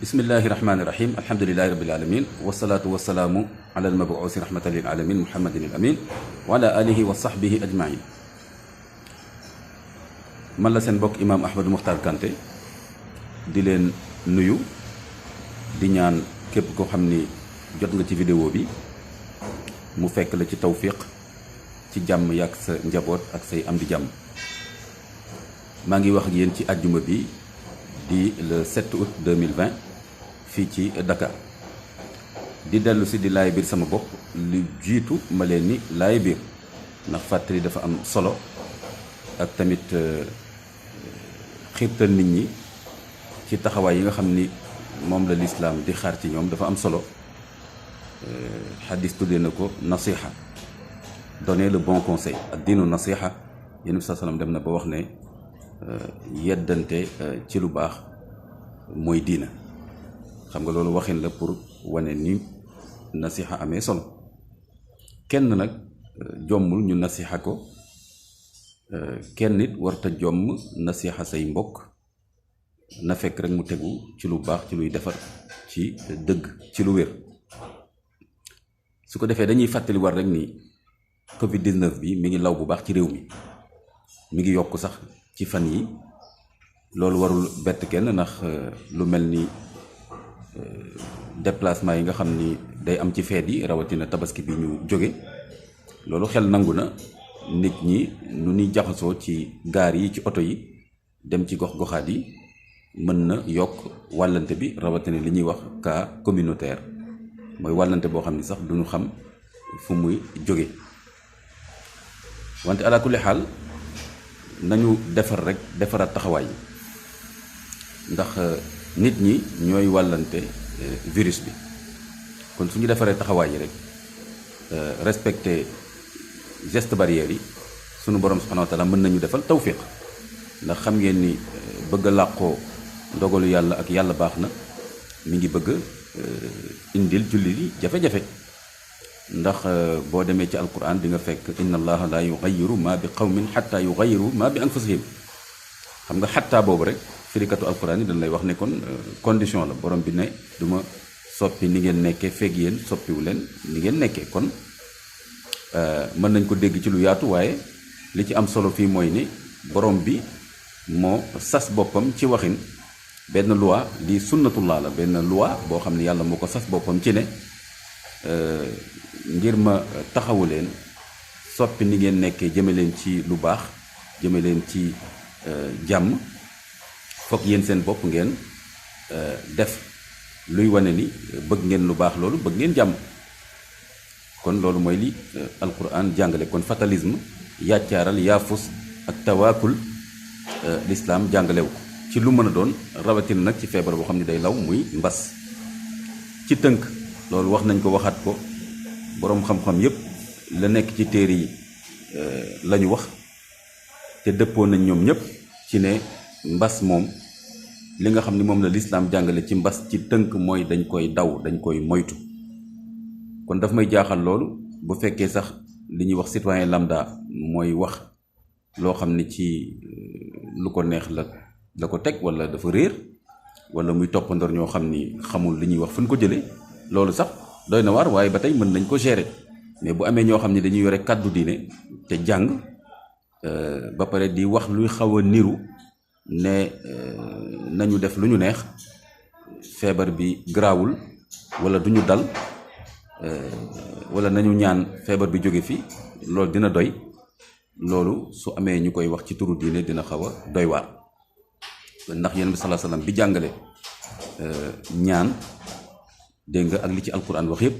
bismillahi rahmani rahim alhamdulillahi rabbil alamin wasalaatu wasalaamu ala almabuusi rahmatan lil alamin muhammadin al amin wa ala alihi wa sahbihi ajmain. man la seen mbokk imaam Ahmadou Mokhtar Kanté di leen nuyu di ñaan képp koo xam ni jot nga ci vidéo bi mu fekk la ci tawfiq ci jàmm yàgg sa njaboot ak say am di jàmm. maa ngi wax ak yéen ci àjjuma bi di le 7 août 2020 fii ci Dakar di dellu si di laay biir sama bopp lu jiitu ma leen ni laay biir ndax fàttali dafa am solo ak tamit xiirtal nit ñi ci taxawaay yi nga xam ni moom la lislaam di xaar ci ñoom dafa am solo. xadis tuddee na ko nasiha, donner le bon conseil ak diinu nasiha. Yonent bi sallam dem na ba wax ne yeddante ci lu baax mooy diina. xam nga loolu waxin la pour wane ni nasiha amee solo. kenn nag jommul ñu nasiha ko, kenn nit warta jomm nasiha say mbokk. na fekk rek mu tegu ci lu baax, ci luy defar, ci dëgg, ci lu wér. su ko defee dañuy fàttali war rek ni Covid 19 bi mi ngi law bu baax ci réew mi, mi ngi yokk sax ci fan yi. loolu warul bett kenn ndax lu mel ni déplacement yi nga xam ni day am ci feet yi, rawatina tabaski bi ñu jóge. loolu xel nangu na nit ñi nu ñuy jaxasoo ci gaar yi, ci oto yi, dem ci gox-goxaat yi, mën na yokk wàllante bi, rawatina li ñuy wax cas communautaire. mooy wàllante boo xam ni sax duñu xam fu muy jóge. wante ala kulli xaal nañu defar rek defaraat taxawaay yi, ndax nit ñi ñooy wàllante virus bi. kon suñu defaree taxawaay yi rek respecté geste barrière yi, sunu borom subhanahu wa taala mën nañu defal tawfiq. ndax xam ngeen ni bëgg a làqoo ndogalu yàlla ak yàlla baax na mi ngi bëgg indil jullit yi jafe-jafe. ndax boo demee ci alquran di nga fekk inna allaha la yughayyiru ma bi qawmin xatta yughayyiru ma bi anfusihim. xam nga xattaa boobu rek firikatu alquran yi dañ lay wax ne kon condition la. borom bi ne duma soppi ni ngeen nekkee fekk yéen soppiwu leen ni ngeen nekkee. kon mën nañ ko dégg ci lu yaatu, waaye li ci am solo fii mooy ni borom bi moo sas boppam ci waxin benn loi di sunnatullah la, benn loi boo xam ne yàlla moo ko sas boppam ci ne ngir ma taxawu leen, soppi ni ngeen nekkee, jëme leen ci lu baax, jëme leen ci jàmm. foog yéen seen bopp ngeen def luy wane ni bëgg ngeen lu baax, loolu bëgg ngeen jàmm. kon loolu mooy li alquran jàngale. kon fatalisme, yàccaaral, yaafus ak tawaakul l'islam jàngalewu ko ci lu mën a doon, rawatina nag ci feebar boo xam ne day law muy mbas. ci tënk loolu wax nañ ko, waxaat ko. boroom xam-xam yépp la nekk ci téere yi la ñu wax, te dëppoo nañ ñoom ñépp ci ne mbas moom li nga xam ne moom la lislaam jàngale ci mbas ci tënk mooy dañ koy daw, dañ koy moytu. kon daf may jaaxal loolu bu fekkee sax li ñuy wax citoyen lambda mooy wax loo xam ne ci lu ko neex la ko teg, wala dafa réer, wala muy toppandoor ñoo xam ni xamul li ñuy wax fu ñu ko jëlee. loolu sax doy na waar, waaye ba tey mën nañ ko gérer. mais bu amee ñoo xam ne dañuy yore kàddu diine te jàng ba pare di wax luy xaw a niru ne nañu def lu ñu neex, feebar bi garaawul wala du ñu dal, wala nañu ñaan feebar bi jóge fi, loolu dina doy. loolu su amee ñu koy wax ci turu diine dina xaw a doy waar. ndax Yonent bi sallallahu alayhi wasallam bi jàngale ñaan, dégg nga, ak li ci alquran wax yépp,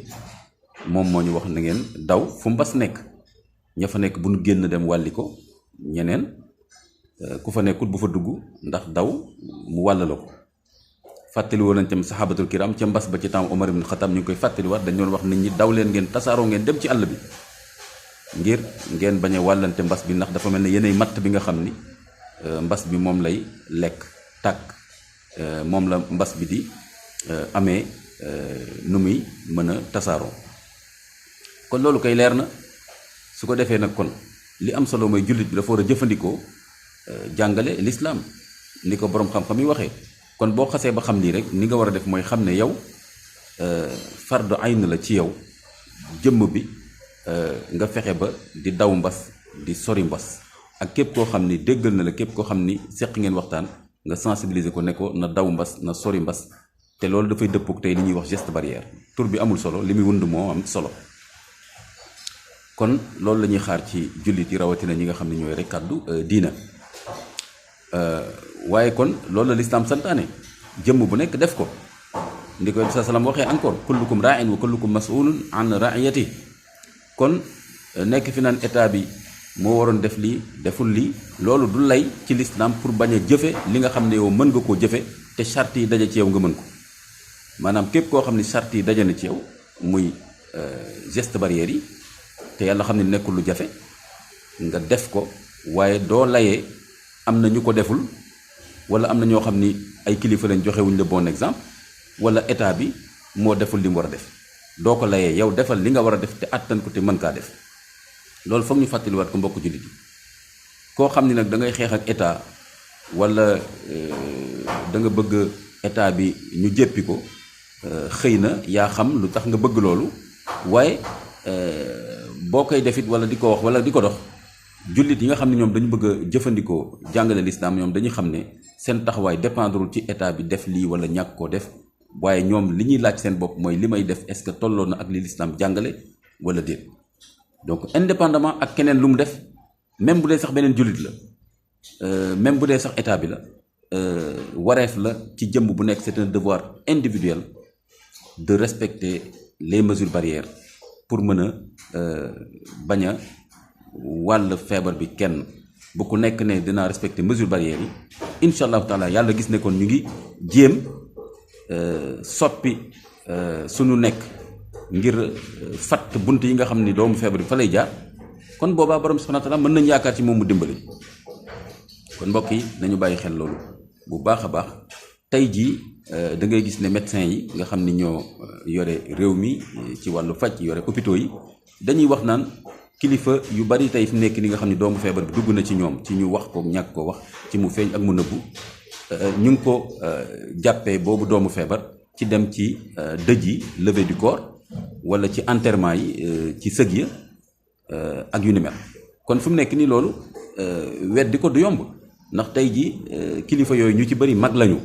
moom moo ñu wax na ngeen daw fu mbas nekk. ña fa nekk bu nu génn dem wàlli ko ñeneen, ku fa nekkul bu fa dugg, ndax daw mu wàll la ko. fàttali woon nañ tam saxaabatul kiram ca mbas ba ci temps Omar ibn Khattab, ñu ngi koy fàttali waat. dañ doon wax nit ñi daw leen, ngeen tasaaroo, ngeen dem ci àll bi ngir ngeen bañ a wàllante mbas bi, ndax dafa mel ne yeneen matt bi nga xam ni mbas bi moom lay lekk tàkk, moom la mbas bi di amee nu muy mën a tasaaroo. kon loolu koy leer na. su ko defee nag kon li am solo mooy jullit bi dafa war a jëfandikoo jàngale l'islam ni ko boroom xam-xam yi waxee. kon boo xasee ba xam lii rek ni nga war a def mooy xam ne yow fardu ayn la ci yow jëmm bi nga fexe ba di daw mbas di sori mbas ak képp koo xam ni déggal na la képp koo xam ni seq ngeen waxtaan nga sensibiliser ko ne ko na daw mbas na sori mbas te loolu dafay dëppook tey li ñuy wax geste barrière tur bi amul solo li muy wund moo am solo kon loolu la ñuy xaar ci jullit yi rawatina ñi nga xam ne ñooy rek kàddu diina waaye kon loolu la lislaam santaane jëmm bu nekk def ko ndi ko sa salaam waxee encore kullukum ra'in wa kullukum mas'ulun an ra'iyati kon nekk fi naan état bi moo waroon def lii deful lii loolu du lay ci lislaam pour bañ a jëfe li nga xam ne yow mën nga koo jëfe te charte yi daje ci yow nga mën ko maanaam képp koo xam ne charte yi daje na ci yow muy geste barrière yi te yàlla xam ne nekkul lu jafe nga def ko waaye doo layee am na ñu ko deful wala am na ñoo xam ni ay kilifa lañ joxewuñ le bon exemple wala état bi moo deful li mu war a def doo ko layee yow defal li nga war a def te attan ko te mën kaa def loolu foog ñu fàttaliwaat ko mbokk jullit yi koo xam ni nag da ngay xeex ak état wala da nga bëgg état bi ñu jéppi ko xëy na yaa xam lu tax nga bëgg loolu waaye boo koy defit wala di ko wax wala di ko dox jullit yi nga xam ne ñoom dañu bëgg a jëfandikoo jàngale lislaam ñoom dañu xam ne seen taxawaay dépendrul ci état bi def lii wala ñàkk koo def waaye ñoom li ñuy laaj seen bopp mooy li may def est-ce que tolloo na ak li lislaam jàngale wala déet donc indépendamment ak keneen lu mu def même bu dee sax beneen jullit la même bu dee sax état bi la wareef la ci jëmm bu nekk c'est un devoir individuel de respecter les mesures barrières pour mën a bañ a wàll feebar bi kenn bu ku nekk ne dinaa respecter mesures barrières yi incha allahu taala yàlla gis ne kon ñu ngi jéem soppi sunu nekk ngir fatt bunt yi nga xam ni doomu feebar bi fa lay jaar kon boobaa borom subhanahu wa taala mën nañ yaakaar ci moom mu dimbali kon mbokk yi nañu bàyyi xel loolu bu baax a baax tey jii da ngay gis ne médecins yi nga xam ni ñoo yore réew mi ci wàllu faj yore hôpitaux yi dañuy wax naan kilifa yu bari tey fi nekk ni nga xam ni doomu feebar bi dugg na ci ñoom ci ñu wax ko ñàkk ko wax ci mu feeñ ak mu nëbbu ñu ngi ko jàppee boobu doomu feebar ci dem ci dëj yi levée du corps wala ci enterrement yi ci sëg ya ak yu ni mel kon fu mu nekk nii loolu weddi ko du yomb ndax tey ji kilifa yooyu ñu ci bëri mag lañu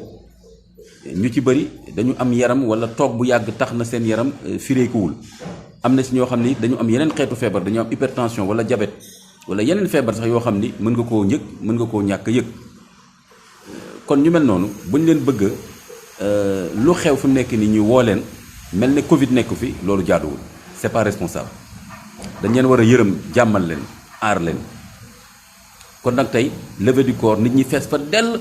ñu ci bëri dañu am yaram wala toog bu yàgg tax na seen yaram fireekuwul am na si ñoo xam ni dañu am yeneen xeetu feebar dañu am hypertension wala diabète wala yeneen feebar sax yoo xam ni mën nga koo yëg mën nga koo ñàkk yëg kon ñu mel noonu buñ leen bëgg lu xew fi mu nekk nii ñu woo leen mel ne Covid nekku fi loolu jaaduwul c'est pas responsable dañ leen war a yërëm jàmmal leen aar leen kon nag tey levée du corps nit ñi fees fa dell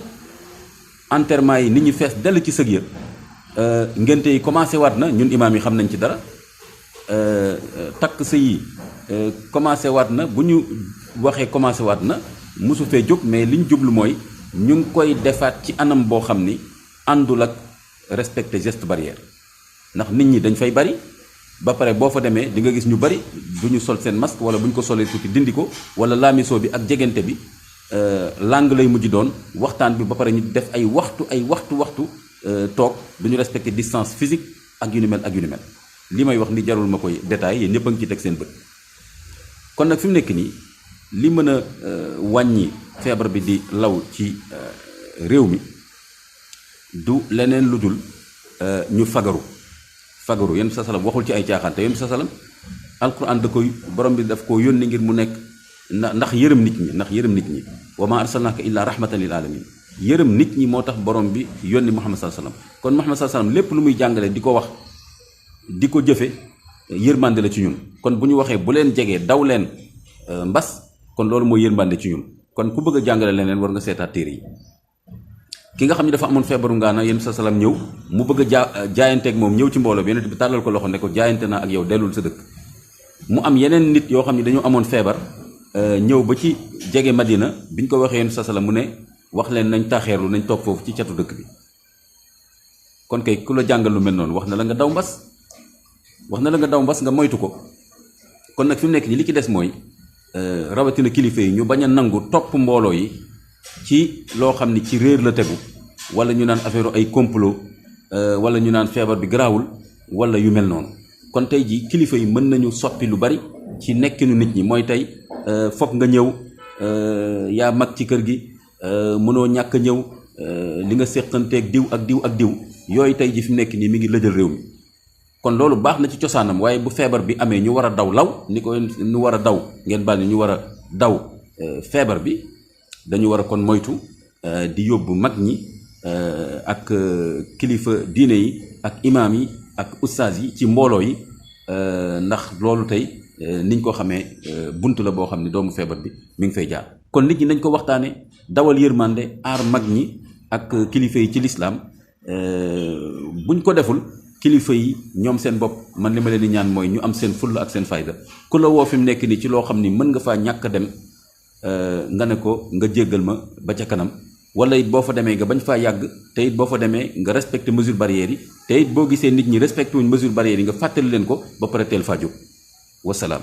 enterrement yi nit ñi fees dell ci sëg ya ngénte yi commencé waat na ñun imaam yi xam nañ ci dara takk sëy yi commencé waat na bu ñu waxee commencé waat na mosu fee jóg mais li ñu jublu mooy ñu ngi koy defaat ci anam boo xam ni àndul ak respecter geste barrière ndax nit ñi dañ fay bari ba pare boo fa demee di nga gis ñu bari du ñu sol seen masque wala bu ñu ko solee tuuti dindi ko wala laamisoo bi ak jegante bi langue lay mujj doon waxtaan bi ba pare ñu def ay waxtu toog du ñu respecter distance physique ak yu ni mel ak yu ni mel li may wax ni jarul ma koy détail yéen ñëpp a ngi ci teg seen bët kon nag fi mu nekk nii li mën a wàññi feebar bi di law ci réew mi du leneen lu dul ñu fagaru yéen sa salam waxul ci ay caaxaan te yéen sa salam alquran da koy borom bi daf koo yónni ngir mu nekk ndax yërëm nit ñi wa ma arsalnaka illa rahmatan lil alamin yërëm nit ñi moo tax borom bi yónni Muhammad sallallahu alayhi wasallam kon Muhammad sallallahu alayhi wasallam lépp lu muy jàngale di ko wax di ko jëfe yërmande la ci ñun kon bu ñu waxee bu leen jegee daw leen mbas kon loolu mooy yërmande ci ñun kon ku bëgg a jàngale leneen war nga seetaat téere yi ki nga xam ne dafa amoon feebaru ngaana yéen sa salam ñëw mu bëgg a jaayanteeg moom ñëw ci mbooloo bi yonent bi tàllal ko loxo ne ko jaayante naa ak yow dellul sa dëkk mu am yeneen nit yoo xam ne dañoo amoon feebar ñëw ba ci jege Madina biñ ko waxee yéen sa salam mu ne wax leen nañ taxeerlu nañ toog foofu ci catu dëkk bi kon kay ku la jàngal lu mel noonu wax na la nga daw mbas nga moytu ko kon nag fi mu nekk nii li ci des mooy rawatina kilifa yi ñu bañ a nangu topp mbooloo yi ci loo xam ni ci réer la tegu wala ñu naan affaire ay complot wala ñu naan feebar bi garaawul wala yu mel noonu. kon tey ji kilifa yi mën nañu soppi lu bari ci nekkinu nit ñi mooy tey foog nga ñëw yaa mag ci kër gi mënoo ñàkk a ñëw li nga séqanteeg diw ak diw ak diw yooyu tey ji fi mu nekk nii mi ngi lëjal réew mi. kon loolu baax na ci cosaanam waaye bu feebar bi amee ñu war a daw law ni ko ñu war a daw ngeen baal ni ñu war a daw feebar bi dañu war a kon moytu di yóbbu mag ñi ak kilifa diine yi ak imaam yi ak ustaas yi ci mbooloo yi ndax loolu tey niñ ko xamee bunt la boo xam ne doomu feebar bi mi ngi fay jaar. kon nit ñi nañ ko waxtaane dawal yërmande aar mag ñi ak kilifa yi ci lislaam buñ ko deful kilifa yi ñoom seen bopp man li ma leen di ñaan mooy ñu am seen fulla ak seen fayda ku la woo fi mu nekk nii ci loo xam ni mën nga faa ñàkk a dem nga ne ko nga jéggal ma ba ca kanam wala it boo fa demee nga bañ faa yàgg te it boo fa demee nga respecté mesure barrières yi te it boo gisee nit ñi respecté wuñ mesure barrières yi nga fàttali leen ko ba pare teel faa jóg wasalaam.